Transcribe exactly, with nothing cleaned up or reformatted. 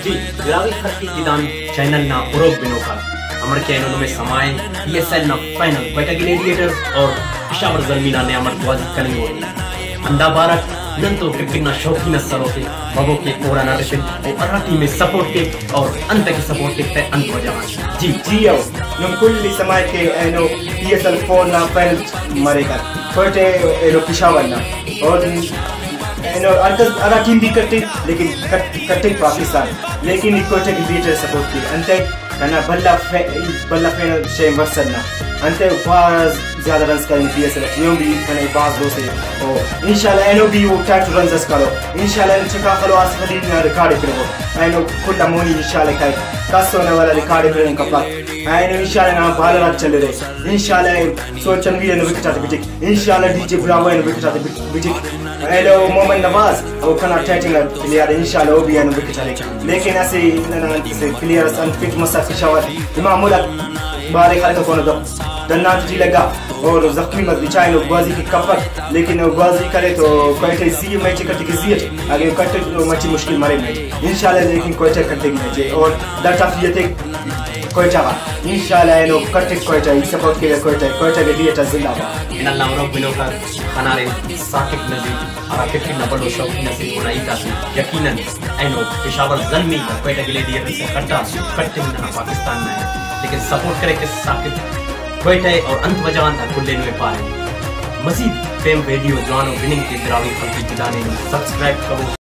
جی، براہوئی خلقی گدان چینل نا ہروک بنوکا، ہمر کہ اینو نمے سمائے پی ایس ایل نا فائنل کوئٹہ گلیڈیئٹرز اور پشاور زلمی نا نیام اٹ گوازی کننگ ءِ۔ ہندا بارک نن تو کرکٹ نا شوقین اس سلوتے، ببو کہ اوڑان ارفن او ہرا ٹیم ءِ سپورٹ کیک اور انت کہ سپورٹ کیک تہ انت وجہ غان۔ جی۔ جی او، نم کل ای سمائے کہ اینو پی ایس ایل فور نا فائنل مریک کوئٹہ ایلو پشاور نا، اور اینو ہر کس ہرا ٹیم بھی کٹے، لیکن کٹ-، کٹے پاکستان، لیکن ای کوئٹہ گلیڈیئٹرز سپورٹ کے انتئے کنا بھلا فے-، بھلا فین شے مقصد نا انتئے بھاز زیادہ رنز کرین پی ایس ایل اٹ، ایہن بھی کنے بھاز دوست ءِ۔ او انشاءاللہ اینو بھی او ٹائٹ رنز اس کرو، انشاءاللہ اینو چکا خلو آصف علی نا ریکارڈ ءِ پرغو، اینو کل آ مونی انشاءاللہ کائک، کس اونا ولا ریکارڈ ءِ پرنگ کپک۔ اینو انشاءاللہ نا بالر آک چلیرے، انشاءاللہ سوچ چنویر اینو وکٹ آتے بٹک، انشاءاللہ ڈی جے براوو اینو وکٹ آتے بٹ-، بٹک۔ ایلو محمد نواز او کنا ٹائٹل پلیئر ءِ، انشاءاللہ او بھی اینو وکٹ ہلیک، لیکن اسہ ننا اسہ پلیئر اس انفٹ مسک پشاور، امام ملک بارے خلک کونو دپ دنا ٹی لگا اور زخمی مس، بچائے نو گوازی کہ کپک، لیکن او گوازی کرے تو کوئٹہ سی میچ کٹک زی اٹ، اگہ کٹک تو مچی مشکل مرے میچ، انشاءاللہ لیکن کوئٹہ کٹک میچ اور دا ٹرافی ایتک کوئٹہ غا، انشاءاللہ اینو کٹک کوئٹہ، ای سپورٹ کیوہ کوئٹہ، کوئٹہ گلیڈیئٹرز زندہ باد۔ نن نا ہروک بنوکا خنارے ثاقب نذیر، ہرا کرکٹ نا بھلو شوقین اسے، اونا ہیت آتے یقیناً اینو پشاور زلمی و کوئٹہ گلیڈیئٹرز سے کٹاس، کٹنگ ننا پاکستان نا ءِ، لیکن سپورٹ کرے کہ ثاقب کوئٹہ ءِ اور انت وجہ غان تا کل اینو ءِ پارے۔ مزید پین ویڈیو جوانو بننگ کے براہوئی خلقی گدانے سبسکرائب کرو۔